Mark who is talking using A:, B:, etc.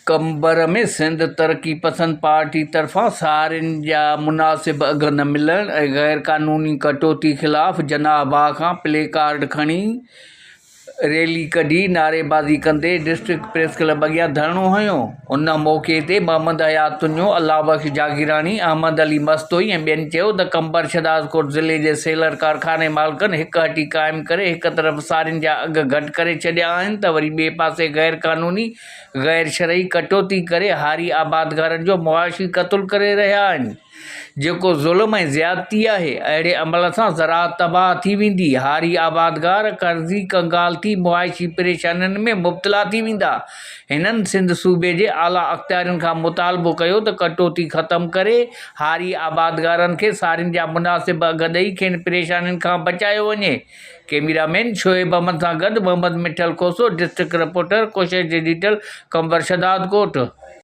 A: قمبر ۾ سنڌ ترقي پسند پارٽي طرفان سارين جا مناسب اگهه نه ملڻ ۽ غير قانوني ڪٽوتي خلاف جناح باغ کان پلي ڪارڊ کڻي ريلي ڪڍي نعريبازي ڪندي ڊسٽرڪٽ پريس ڪلب اڳيان ڌرڻو هنيو. ان موقعي تي محمد حيات تنيو، الله بخش جاگيراڻي، احمد علي مستوئي ۽ ٻين چيو ته قمبر شھدادڪوٽ ضلعي جي سيلر ڪارخاني مالڪن هڪ هٽي قائم ڪري هڪ طرف سارين جا اگهه گهٽ ڪري ڇڏيا آهن ته وري ٻئي پاسي غير قانوني غير شرعي ڪٽوتي ڪري هاري آبادگارن جو معاشي قتل ڪري رهيا آهن، جيڪو ظلم ۽ زيادتي آهي، اهڙي عمل سان زراعت تباهه ٿي ويندي، هاري آبادگار قرضي ڪنگال ٿي معاشي پريشانين ۾ مبتلا ٿي ويندا. هنن سنڌ صوبي جي اعليٰ اختيارين کان مطالبو ڪيو ته ڪٽوتي ختم ڪري هاري آبادگارن کي سارين جا مناسب اگهه ڏئي کين پريشانين کان بچايو وڃي. ڪئميرا مين شعيب احمد سان گڏ Muhammad Mithal Khoso, district reporter, Koshish digital, Qambar Shahdadkot.